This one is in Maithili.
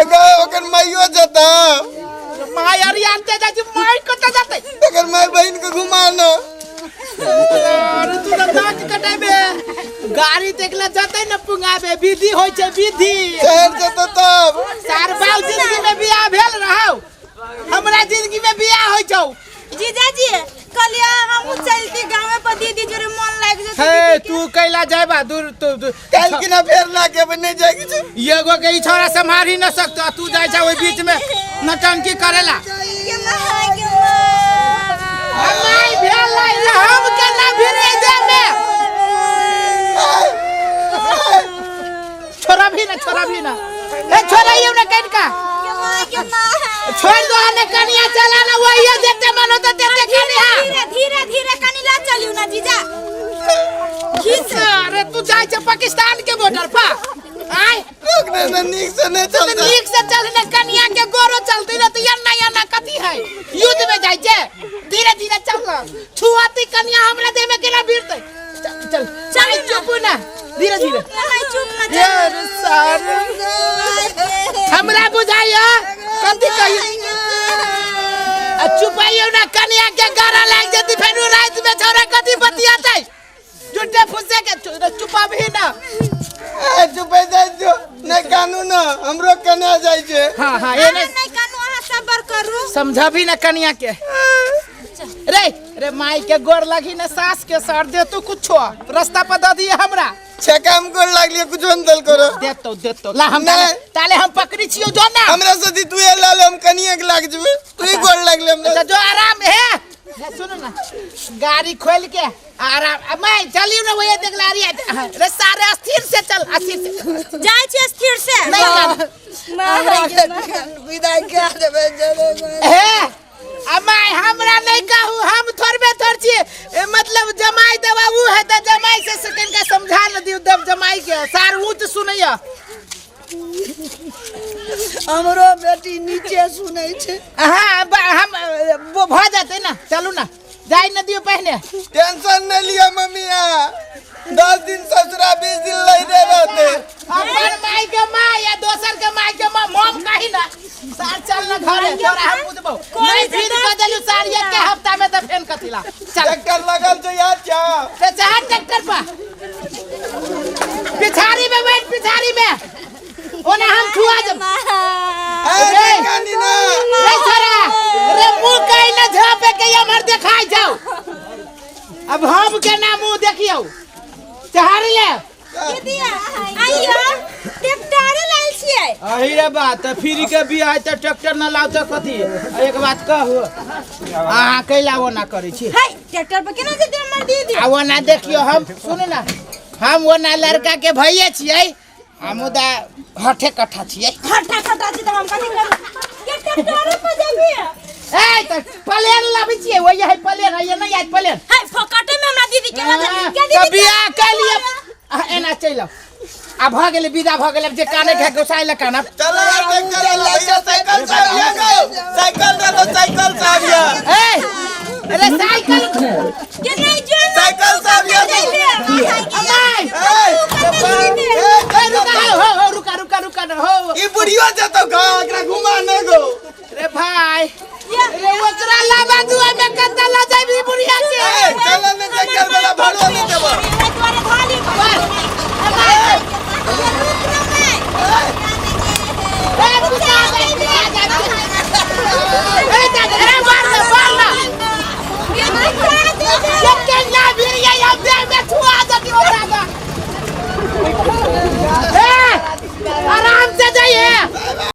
अगर ओकर माइयो जता। माय अरे आनते जाइ छी, माय कतऽ जेतै? तकर माय बहिन के घुमा न। अरे तू तऽ नाक कटेबे, गाड़ी देखले जतै न पुंगाबे, विधि होइ छै विधि। शहर जतौ तब। सार बाप जिंदगी में बियाह भेल रहौ, हमरा जिंदगी में बियाह होइ छौ। जीजाजी कहलियै हमहूँ चलती गाँवे पर, दीदी जोरे मन लागि जेतै। हे तू कैला जायबा दूर तू काल्हि कि ना फेर ला के नहीं जाए के छै। एगो के ई छोरा सम्हार ही न सकतो, तू जाइ छा ओहि बीच में नटंकी करेला। के माय के माय। माय भेल रे, हम केना भिड़े दे में। छोरा भी ना, छोरा भी ना, ए छोरा ये ना कनका के माय के माय। छोड़ दो ने कनिया, चला ना वही जेते मन होता तेते कनिया। धीरे धीरे धीरे कनी ला चलियो ना जीजा, खींच। अरे तू जाइ छे पाकिस्तान के बॉर्डर पर आय। रुक ने ना, नीक से नहीं तो चलता। नीक से चल ने, कनिया के गोरो चलती ना तो ये ना ये ना कथी है, युद्ध में जाइ छे। धीरे धीरे चल ना, छुआती कनिया हमरा देह में केना भिड़तै। चल चल चल, चुप ना, धीरे धीरे। चुप ना, चुप ना। यार सार हमरा बुझाइया कथी कही, आ चुपाइयो ना, कनिया के गारा लाग जती फेनु रात में छोरा कथी बतियातै झूठे फुसे के। चुपाबही ना। ए चुपे जाइ जो, नहीं कानू ना, हमरो कन्या जाइ छै। हाँ हाँ एने नहीं कानू, अहाँ सबर करू। समझबी ना कनिया के। रे रे माई के गोर लगी ना, सास के सर दे तू कुछो रास्ता पर दे दिए हमरा। छेका हम गोर लागलिए, कुछो नहीं दल करो। देतो देतो ला हम। नहीं। ताले हम पकड़ी छियो जो ना। हमरा से दी तू ये लाल, हम कनिया के लाग जेबे, तू ही गोर लागले हमरा। अच्छा जो आराम है, हे सुनो ना, गाड़ी खोल के आराम। अब मैं चलियो ना वही देख ला रही है रे सारे, अस्थिर से चल, अस्थिर से जाइ छी स्थिर से। नहीं कर। माय के माय। विदाई कए देबै जरे। हे अमाय हमरा नहीं कहू, हम थोड़बे थोड़ छियै। ए, मतलब जमाई देवा ऊ है त जमाई से से कनिका समझा न दियौ देव जमाई के, सार ऊँच सुनैया। हमरो बेटी नीचे सुनै छै। हाँ हम वो भऽ जेतै ना, चलू ना, जाय न दियौ पहिने। टेंशन नहीं लिया मम्मिया, 10 दिन ससुरा 20 दिन लैरे रहते। अपन माई के माँ या दोसर के माई के माँ मोम कही ना। सार चल ना घरे, तोरा हम बुझबौ नहीं। फिर बदलू सार एक के हफ्ता में त फेन कथिला चल। ट्रैक्टर लगल छै यार चा। ते चाहे ट्रैक्टर पर पिछाड़ी में बैठ, पिछाड़ी में ओना हम छुआ जब ए रे। कानी ना। रे छोरा रे, मुंह कहीं न झापे के हमर देखाई जाओ। अब हम के ना मुंह देखियो, चहारी ले। दीदी आइयो, ट्रैक्टर लायल छियै। अही रे बात, त फ्री के बियाह है त ट्रैक्टर न लाउ त कथी? एक बात कहू, अहाँ कैला ओना करै छी? है ट्रैक्टर पर केना जेतै हमर दीदी? आ ओना देखियो, हम सुनू ना, हम ओना लड़का के भैये छियै आ मुदा हठे कट्ठा छियै। खट्टा खट्टा छी त हम कथी करू के ट्रैक्टर पर जेबी? ए त प्लेन लाबै छियै, वही है प्लेन है, ये नहीं आयत प्लेन। है फोकटे में हमरा दीदी केना जेतै के त दीदी? बियाह कैलियै, एना चलि आउ। आ भऽ गेलै, विदा भऽ गेलै। जे काने के गोसाइ लए कानब। चलो यार ट्रैक्टर वाला भैया, साइकिल से आबिया गो, साइकिल दे दो, साइकिल से आबिया। ए अरे साइकिल के नहीं जो साइकिल से आबिया तू। अमाय ए ए रुका हो हो, रुका रुका रुका न हो। ई बुढ़ियो जतो गा, एकरा घुमा न गो। रे भाई रे, ओकरा लाबा दुआ में कत्ता ला जाबी बुढ़िया के? ए चल ने, ट्रैक्टर वाला भाड़ो नहीं देबो। ए पिता जाय, पिता जाय। ए